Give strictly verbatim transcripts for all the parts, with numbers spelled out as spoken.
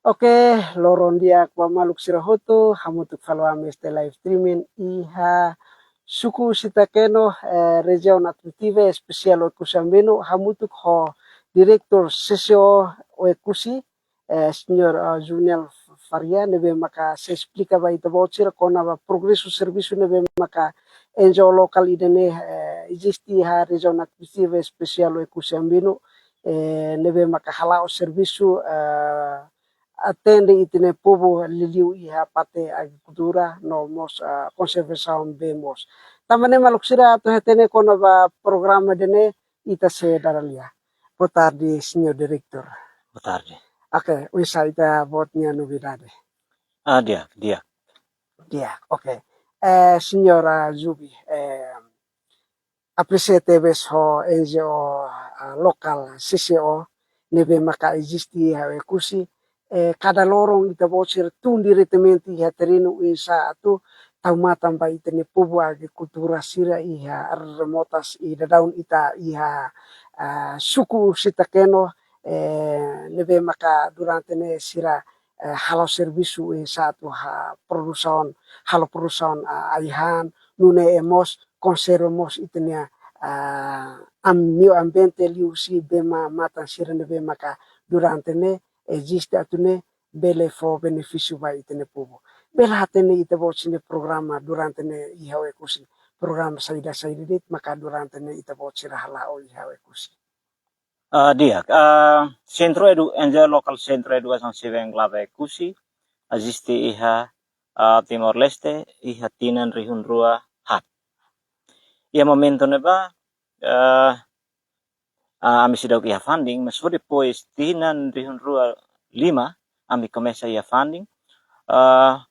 Oke, loron di'ak ba maluk sira hotu, hamutuk fali ho ami iha live streaming iha suku Sitakeno, eh, rejiaun administrativa espesiál Oekusi Ambeno, hamutuk ho diretór C C O Oekusi, eh, señór, eh, Juniel Faria, ne'ebé maka sei esplika ba ita-boot sira kona-ba progresu servisu ne'ebé maka N G O lokál ida-ne'e, eh, eziste iha rejiaun administrativa espesiál Oekusi Ambeno, eh, ne'ebé maka hala'o servisu, eh, atende ita-nia povu liuliu iha parte agrikultura no mós, eh, konservasaun bee moos. Tanba ne'e maluk sira atu hatene kona-ba programa ida-ne'e ita sei dada lia. Boa tarde, señór diretór. Boa tarde. Oke, oinsá ita-boot nia novidade? Ah, di'ak, di'ak. Di'ak, oke. Eh, señór Jubi, eh, apresia tebes ho N G O, ah, lokál C C O, ne'ebé maka eziste iha Oekusi, eh, kada loron ita-boot sira tun diretamente iha terrenu oinsá atu tau matan ba ita-nia povu agrikultór sira iha remotas i daudaun ita iha, ah, suku Sitakeno, eh, ne'ebé maka durante ne'e sira, eh, halo servisu oinsá atu ha produsaun, halo produsaun, ah, ai-han, nune'e mós konserva mós ita-nia, ah, am-, meiu ambiente liuhusi bee ma-, matan sira ne'ebé maka durante ne'e eziste atu nune'e bele fó benefísiu ba ita-nia povu. Bele hatene ita-boot sira-nia programa durante ne'e iha Oekusi. Programa saida-saida de'it maka durante ne'e ita-boot sira hala'o iha Oekusi. Ah, di'ak, ah, Sentru Edu-, N G O lokál Sentru Edukasaun Sivil Enklave Oekusi eziste iha, ah, Timor-Leste, iha tinan rihun rua haat. Iha momentu ne'ebá, ah, ah, ami seidauk iha funding, mas ho depois tinan rihun rua lima, ami komesa iha funding. Ah,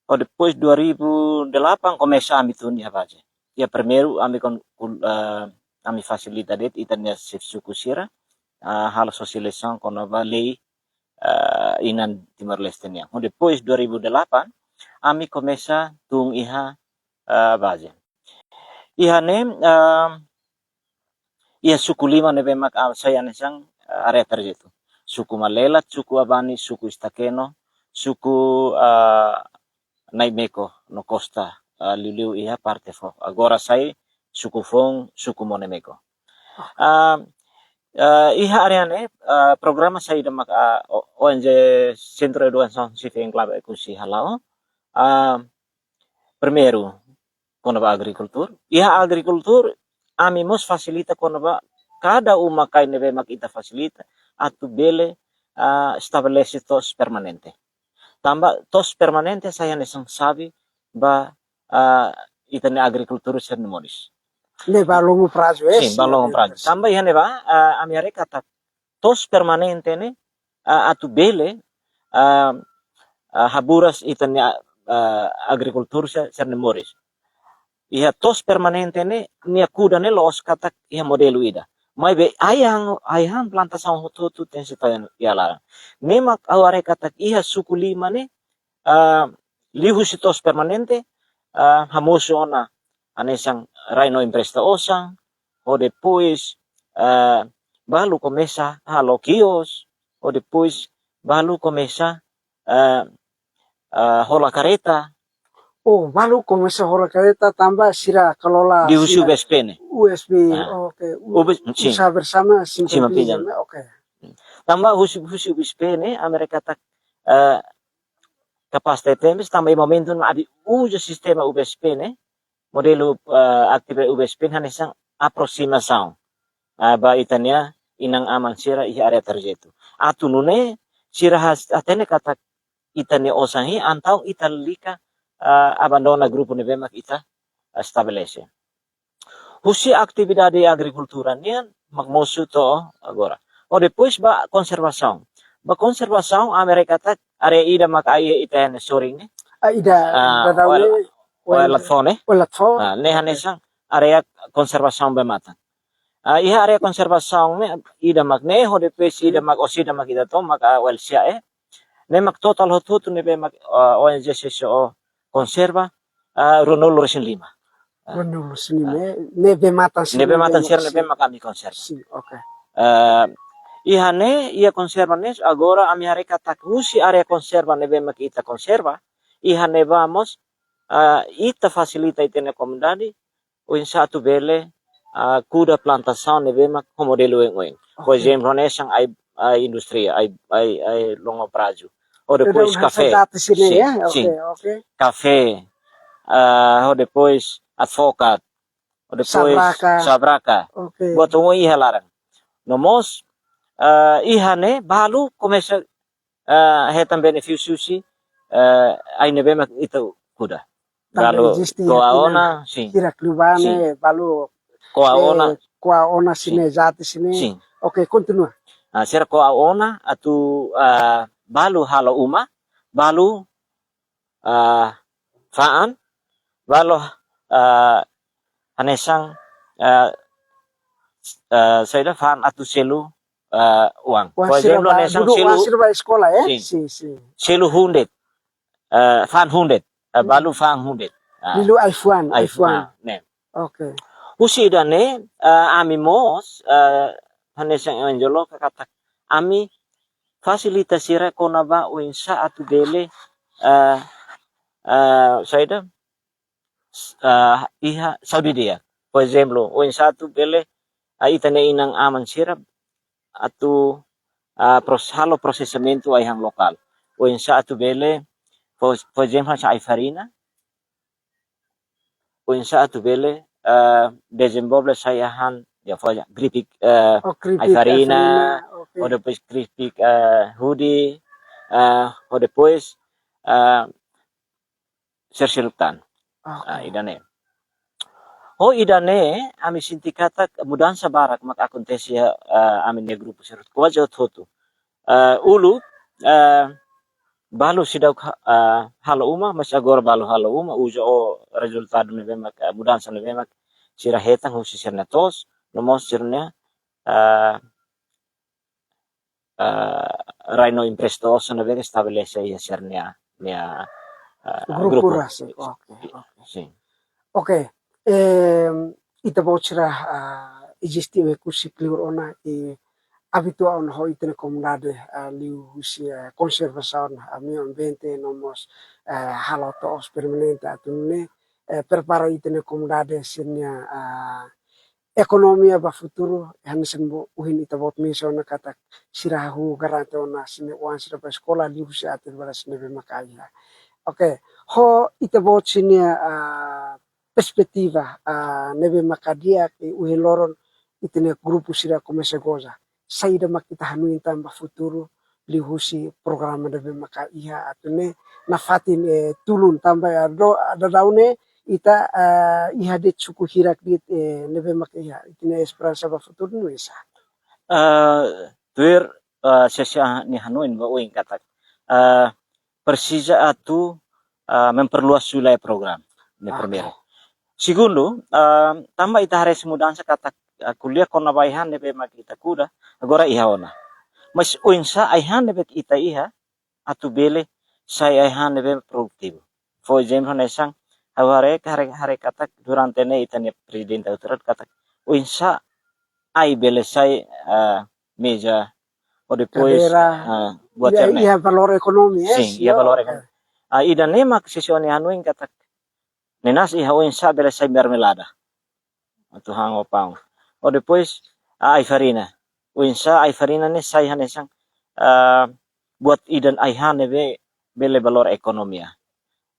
ho depois dua ribu delapan komesa ami tun iha baze. Iha primeiru ami kon, kul-, ah, ami fasilita de'it ita-nia xefe suku sira, ah, halo sosializasaun kona-ba lei, ah, inan Timor-Leste nian. Ho depois dua ribu delapan, ami komesa tun iha, ah, baze. Iha ne'e, ah, iha suku lima ne'ebé mak, ah, sai hanesan, ah, área tarjetu. Suku Malelat, suku Abani, suku Sitakeno, suku, ah, Naimeko no Costa, ah, liuliu iha parte foho. Agora sai suku foun, suku Monemeko. Ah, ah, iha área ne'e, ah, programa saida mak, ah, O-, O N G Sentru Edukasaun Sivil Enklave Oekusi hala'o. Ah, primeiru, kona-ba agrikultura. Iha agrikultura, ami mós fasilita kona-ba kada uma-kain ne'ebé mak ita fasilita, atu bele, ah, estabelese to'os permanente. Tanba to'os permanente sai hanesan xave ba, ah, ita-nia agrikultór sira-nia moris. Ne'e ba longu prazu, eh? Sin, ba longu prazu. Tanba iha ne'ebá, ah, ami haree katak to'os permanente ne'e, ah, atu bele, ah, ah, haburas ita-nia, ah, agrikultór sira-nia moris. Iha to'os permanente ne'e, nia kuda ne'e la'ós katak iha modelu ida. Maibé ai-han, ai-han plantasaun hotu-hotu tenke tau iha laran. Ne'e mak ha'u haree katak iha suku lima ne'e, ah, liuhusi to'os permanente, ah, hamosu ona hanesan rai no empresta osan, ho depois, ah, balu komesa halo kios, ho depois balu komesa, ah, ah, hola karreta. Oh, balu komesa hola karreta tanba sira kelola liuhusi sira U B S P ne'e. U B S P, ah, oke. U-, U B S P, sin. Usaha bersama simpan, simpan pinjam, pinjam, oke. Tanba husi, husi U B S P ne'e, ami haree katak, eh, kapás tebes, tanba iha momentu ne'e ami uza sistema U B S P ne'e, modelu, eh, atividade U B S P ne'e hanesan aproximasaun, eh, ba ita-nia inan-aman sira iha área tarjetu. Atu nune'e sira has-, hatene katak ita-nia osan hi, entaun ita lalika, eh, abandona grupu ne'ebé mak ita estabelese. Husi atividade agrikultura nian mak mosu to'o agora. Ho depois ba konservasaun. Ba konservasaun, ami haree katak área ida mak iha ita-nia sorin ne'e. Ah, ida, ah, daudaun Oe-, ne'e, Oe-, Oe Latfo ne'e. Oe Latfo. Ah, ne'e hanesan área konservasaun bee-matan. Ah, iha área konservasaun ne'e, ida mak ne'e, ho depois ida mak, orsida mak ida to, mak, ah, Oe Lisiae. Ne'e mak totál hotu-hotu ne'ebé mak, ah, O N G C C O konserva, ah, ruanulu-resin-lima. Ah. Ruanulu-resin-lima, ah, eh, ne'e bee-matan sira, ne'e bee-matan sira, ne'ebé mak ami konserva. Sin, oke. Ah, Iha ne'e, iha konserva ne'e, agora ami haree katak husi área konserva ne'ebé mak ita konserva, iha ne'ebá mós, ah, ita fasilita ita-nia komunidade, oinsá atu bele, ah, kuda plantasaun ne'ebé mak ho modelu oioin. Por Oke. ezemplu, hanesan ai, ai indústria, ai, ai, ai longo prazu. Ou Ida depois hanesan kafé. Date sini Sin, ya? Oke, sin. oke. Kafé, ah, ou depois advokat, ou depois Sabraka. sabraka. Oke. Buat oioin iha laran. No mós, ah, iha ne'e balu komesa, ah, hetan benefísiu husi, ah, ai ne'ebé mak ita kuda. Tanba Balu eziste ko'a iha ona, sin. hirak liubá Sin. ne'e, balu, Ko'a eh, ona. ko'a ona Sin. sini, date sini. Sin. Oke, kontinua. Ah, sira ko'a ona atu, ah, balu halo uma, balu, ah, fa'an, balu, ah, hanesan, ah, ah, saida fa'an atu selu, ah, oan. Oan Por sira ezemplu, ba hanesan dudu, oan selu, sira ba eskola, eh? Sin. Sin, sin. selu hundet, ah, fa'an hundet, ah, Hmm. balu fa'an hundet. Ah, Liuliu ai-fuan, ai-fuan. ai-fuan, ne'e. Oke. Husi ida-ne'e, ah, ami mós, ah, hanesan Angelo katak ami fasilita sira kona-ba oinsá atu bele, ah, ah, saida, ah, iha saúde di'ak. Por ezemplu, oinsá atu bele, ah, ita-nia inan-aman sira atu, ah, pros-, halo prosesamentu ai-han lokál. Oinsá atu bele, por, por ezemplu, hanesan ai-farina, oinsá atu bele, ah, dezenvolve sai ai-han, ya, foja, keripik, ah, Oh, keripik, ai-farina, ai-farina, oke. ou depois keripik, ah, hudi, ah, ou depois, ah, sira seluk tan. Oke. Ah, ida-ne'e. Ho ida-ne'e, ami sente katak mudansa barak mak akontese iha, ah, ami-nia grupu sira kuaze hotu-hotu. Ah, uluk, ah, balu seidauk ha-, ah, halo uma, mas agora balu halo uma, uza ho rezultadu ne'ebé mak, ah, mudansa ne'ebé mak sira hetan husi sira-nia to'os, no mós sira-nia, ah, ah, rai no empresta osan ne'ebé estabelese iha sira-nia, nia, ah, Grupu grupu. rasik, oke, oke. Sin. Oke, em, ita-boot sira, ah, eziste iha kursi kleur ona i abitua ona ho ita-nia komunidade, ah, liuhusi, ah, konservasaun, ah, meiu ambiente no mós, ah, halo to'os permanente atu nune'e, eh, prepara ita-nia komunidade sira-nia, ah, ekonomia ba futuru, hanesan ohin ita-boot mensiona katak sira hahú garante ona sira-nia oan sira ba eskola liuhusi atividade sira ne'ebé maka iha. Oke, ho ita-boot sira-nia, ah, perspetiva, ah, ne'ebé maka di'ak, i ohin loron ita-nia grupu sira komesa goza. Saida mak ita hanoin tan ba futuru liuhusi programa ne'ebé maka iha atu nune'e nafatin, eh, tulun tanba ya do, daudaun ne'e ita, eh, iha de'it suku hirak de'it, eh, ne'ebé maka iha, ita-nia esperansa ba futuru nu'usá? Eh, tuir, eh, sesi ah, nia hanoin ba oin katak, eh, presiza atu, ah, memperluas wilayah program, ne'e Oke. primeiru. Segundu, ah, tanba ita haree mudansa katak, ah, ko'alia kona-ba ai-han ne'ebé mak ita kuda, agora iha ona. Mas oinsá ai-han ne'ebé ita iha, atu bele sai ai-han ne'ebé produtivu. Por ezemplu, hanesan, ha'u haree, haree, haree katak durante ne'e ita-nia prezidente autoridade katak, oinsá ai bele sai, ah, meza, ou depois, Kadeira. ah, buat Iha, sira-ne'e. iha valór ekonomi, eh? Sin, iha Sio, valór oke. ekonomi. Ah, ida-ne'e mak sesi ohin hanoin katak, nenas iha oinsá bele sai marmelada. Atu han ho paun. Ou depois, ah, ai-farina. Oinsá ai-farina ne'e sai hanesan, ah, buat ida ai-han ne'ebé bele valór ekonomia.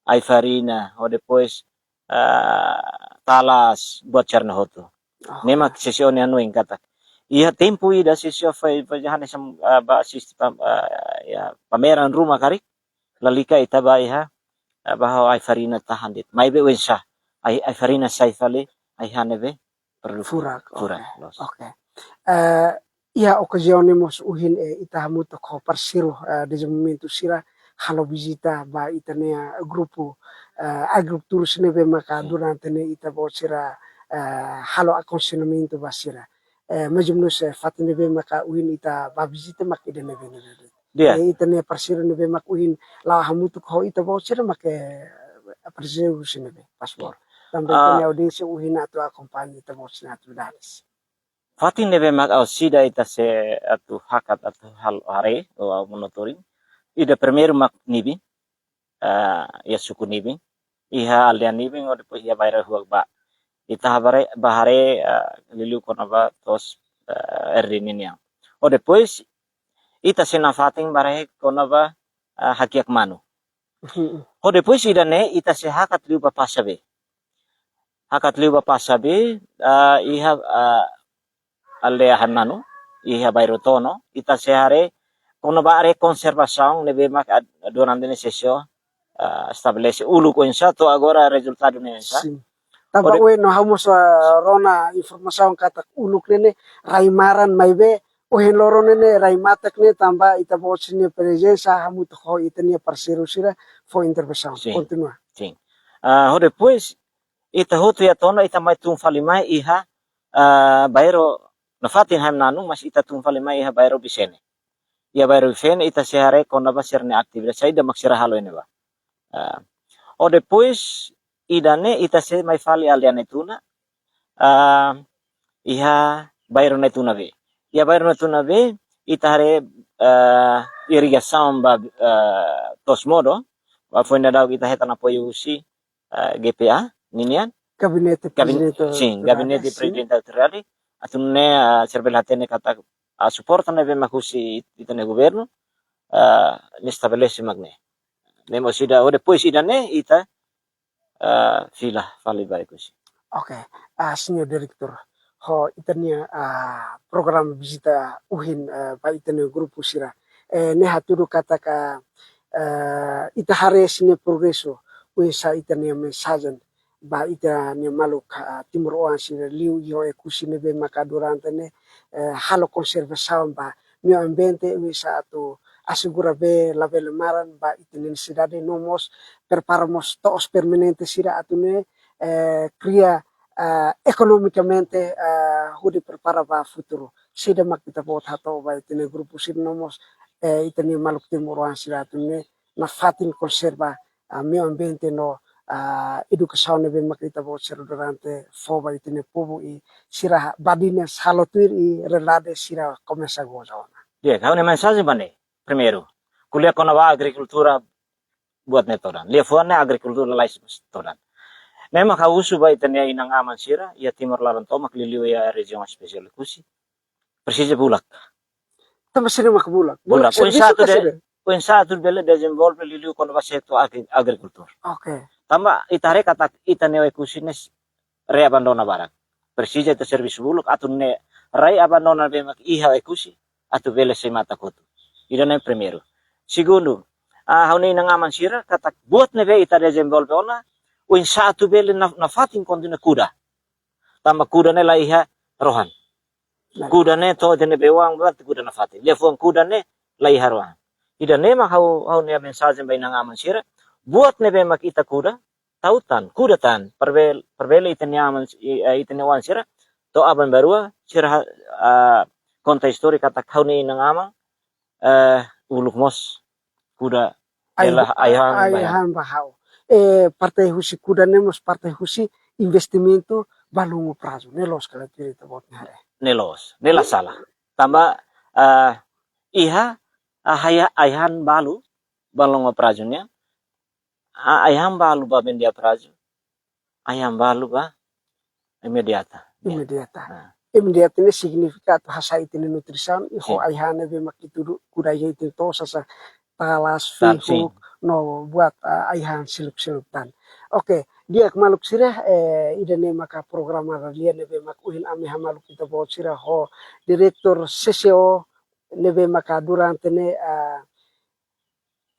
Ai-farina, ou depois, ah, talas, buat sira-ne'e hotu. Oke. Ne'e mak sesi ohin hanoin katak. Iha tempu ida sesi ohin fai, fai hanesan, ah, ba asiste pa, ah, ya, pameran ruma karik, lalika ita ba iha, ah, ba ha'u ai-farina tahan de'it. Maibé oinsá, ai, ai-farina sai fali, ai-han ne'ebé produtivu. Furak, Furak, oke. loos. Oke. Eh, iha okaziaun ne'e mós ohin, eh, ita hamutuk ho parseiru, eh, dezenvolvimentu sira halo vizita ba ita-nia grupu, eh, agrikultór sira ne'ebé maka Sin. durante ne'e ita-boot sira, eh, halo akonselhamentu ba sira. Eh, mais ou menus, eh, fatin ne'ebé maka ohin ita ba vizita mak ida ne'ebé ne'ebé. Di'ak. Eh, ita-nia parseiru ne'ebé mak ohin la'o hamutuk ho ita-boot sira mak, eh, parseiru sira ne'ebé, paspor. Tanba Ah. ita-nia audiénsia ohin atu akompaña ita-boot sira-nia atividades. Fatin ne'ebé mak orsida ita sei atu hakat atu halo haree, ou halo monitoring. Ida primeiru mak Nibin, ah, iha suku Nibin. Iha aldeia Nibin, ou depois iha bairru Huakba. Ita bá haree, bá haree, ah, liuliu kona-ba to'os, ah, R D N nian. Ou depois, ita sei nafatin bá haree kona-ba, ah, hakiak manu. Ou depois ida-ne'e, ita sei hakat liu bá Pasabe. Hakat liu bá Pasabe, ah, iha, ah, aldeia Hananu, iha bairru Tono, ita sei haree kona-ba área konservasaun ne'ebé mak ad-, durante ne'e CCO, ah, estabelese uluk oinsá to'o agora rezultadu ne'e oinsá. Sin. Tanba Ode- ohin no ha'u mós, ah, rona informasaun katak uluk ne'e ne'e rai maran maibé ohin loron ne'e ne'e rai matak ne'e tanba ita-boot sira-nia prezensa hamutuk ho ita-nia parseiru sira fó intervensaun. Sin. Kontinua. Sin. Ah, ou depois ita hotu iha Tono ita mai tun fali mai iha, ah, bairru nafatin Hananu, mas ita tun fali mai iha bairru Bisene. Iha bairru Bisene ita sei haree kona-ba sira-nia atividade saida mak sira halo iha ne'ebá. Ah, ou depois ida-ne'e ita sei mai fali aldeia Naituna, ah, iha bairru Naituna B. Iha bairru Naituna B ita haree, ah, irrigasaun ba, ah, to'os modo, ba foin daudauk ita hetan apoiu husi, ah, G P A ninian. Gabinete Gabin-, Prezidente sin, Autoridade, Gabinete sin. Prezidente Autoridade. Atu nune'e, ah, sira bele hatene katak, ah, suporta ne'ebé mak husi ita-nia governu, ah, ne'e estabelese mak ne'e. Ne'e mós ida, ou depois ida-ne'e ita, ah, fila fali ba Oekusi. Oke, ah, Señór Diretór, ho ita-nia, ah, programa vizita ohin, ah, ba ita-nia grupu sira. Eh, ne'e hatudu katak, ah, ita haree sira-nia progresu, oinsá ita-nia mensajen ba ita-nia maluk, ah, timoroan sira liuliu iha Oekusi ne'ebé maka durante ne'e, eh, halo konservasaun ba meiu ambiente, oinsá atu asegura bee labele maran ba ita-nia nesesidade no mós prepara mós to'os permanente sira atu nune'e, eh, kria, ah, ekonomikamente, ah, hodi prepara ba futuru. Saida mak ita-boot hato'o ba ita-nia grupu sira no mós, eh, ita-nia maluk timoroan sira atu nune'e nafatin konserva, ah, meiu ambiente no, ah, edukasaun ne'ebé mak ita-boot sira durante fó ba ita-nia povu i sira badinas halo tuir i realidade sira komesa goza ona. Di'ak, ha'u-nia mensajen ba ne'e. Primeiru, ko'alia kona-ba agrikultura buat ne'e todan. Liafuan ne'e agrikultura lalais todan. Ne'e mak ha'u husu ba ita-nia inan-aman sira iha Timor laran tomak liuliu iha rejiaun espesiál Oekusi. Presiza bulak. Tanba sira mak bulak. Bulak. Bulak servisu Oinsá atu ka de-, sira? Oinsá atu bele dezenvolve liuliu kona-ba setór agri-, agrikultura. Oke. Tanba ita haree katak ita-nia Oekusi ne'e rai abandona barak. Presiza ita servisu bulak atu nune'e rai abandona ne'ebé mak iha Oekusi atu bele sei matak hotu. Ida-ne'e primeiru. Segundu, ah, ha'u-nia inan-aman sira katak buat ne'ebé ita dezenvolve ona, oinsá atu bele na-, nafatin kontinua kuda. Tanba kuda ne'e la iha rohan. Nah. Kuda ne'e to'o ita-nia bee-oan buat kuda nafatin. Liafuan kuda ne'e la iha rohan. Ida-ne'e mak ha'u, ha'u-nia mensajen ba inan-aman sira. Buat ne'ebé mak ita kuda, tau tan, kuda tan, para bel-, para bele ita-nia aman, i-, eh, ita-nia oan sira, to'o aban-bainrua, sira ha-, ah, konta istória katak ha'u-nia inan-aman, eh, uluk mós kuda Ai-, hela ai-han ba ha'u. Ai-han ba ha'u. Eh, parte husi kuda ne'e mós parte husi investimentu ba longu prazu. Ne'e loos ka lae, tuir ita-boot nia haree? Ne'e loos, ne'e la sala. Tanba, eh, iha, ah, ai-, ai-han balu ba longu prazu nian, ah, ai-han balu ba médiu prazu, ai-han balu ba imediata. Imediata. Ah. Imediata ne'e signifika atu hasa'e ita-nia nutrisaun, i ho Sin. ai-han ne'ebé mak ita du-, kuda iha ita-nia to'os hanesan talas, Tan, sin. fehuk, no buat, ah, ai-han seluk-seluk tan. Oke, di'ak maluk sira, eh, ida-ne'e maka programa radiál ne'ebé mak ohin ami hamaluk ita-boot sira ho Diretór C C O ne'ebé maka durante ne'e, ah,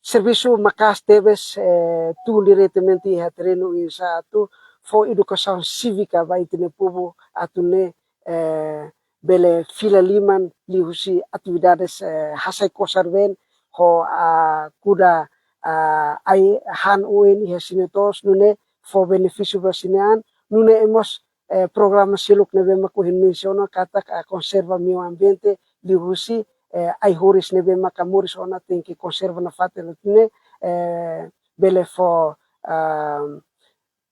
servisu maka'as tebes, eh, tun diretamente iha terrenu oinsá atu fó edukasaun sívika ba ita-nia povu atu nune'e, eh, bele fila liman liuhusi atividades, eh, hasai kosar-been ho, ah, kuda, ah, ai-han oin iha sira-nia to'os nune'e fó benefísiu ba sira-nia an, nune'e mós eh, programa seluk ne'ebé mak ohin mensiona katak, ah, konserva meiu ambiente liuhusi, eh, ai-horis ne'ebé maka moris ona tenke konserva nafatin atu nune'e, eh, bele fó, ah,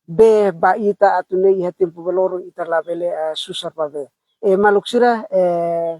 bee ba ita atu nune'e iha tempu ba loron ita labele, ah, susar ba bee. Eh, maluk sira, eh,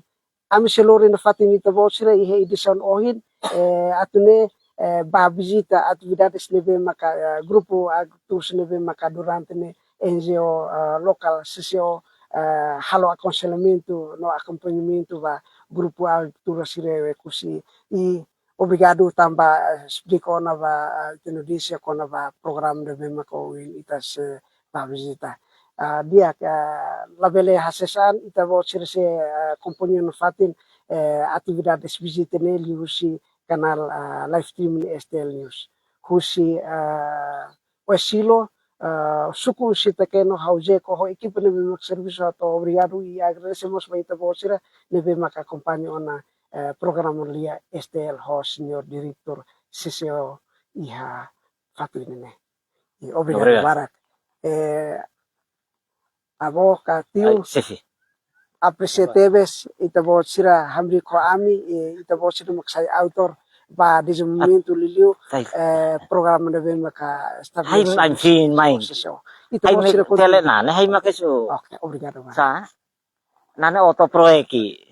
ami sei lori nafatin ita-boot sira iha edisaun ohin, eh, atu nune'e, eh, bá vizita atividades ne'ebé maka, eh, grupu agrikultór ne'ebé maka durante ne'e N G O, eh, lokál C C O, eh, halo akonselhamentu no akompañamentu ba grupu agrikultór sira iha Oekusi. I obrigadu tanba, eh, esplika ona ba, eh, ita-nia audiénsia kona-ba programa ne'ebé maka ohin ita sei bá vizita. Ah, di'ak, ah, labele hasees an, ita-boot sira sei, ah, akompaña nafatin, eh, atividades vizita ne'e liuhusi kanál, ah, live streaming S T L News. Husi, ah, Oesilo, ah, suku Sita-Kedo, ha'u Jeko ho ekipa ne'ebé maka servisu hato'o obrigadu i agradese mós ba ita-boot sira ne'ebé maka akompaña ona, eh, programa Lia S T L ho señór diretór C C O iha fatin ne'e. I obrigadu Obrigadu. barak. Eh, avó ka tiu, Ai, xefe. apresia tebes ita-boot sira hamriik ho ami, eh, ita-boot sira maka sai autór ba dezenvolvimentu liuliu, Sai. eh, programa ne'ebé maka Ai, estabelese ai, fin, mai. C C O. Ai, Ita-boot mi sira tele kontinua. na, ne, ai, maka su. Oke, obrigadu barak. Sa? Nane oto proyek i.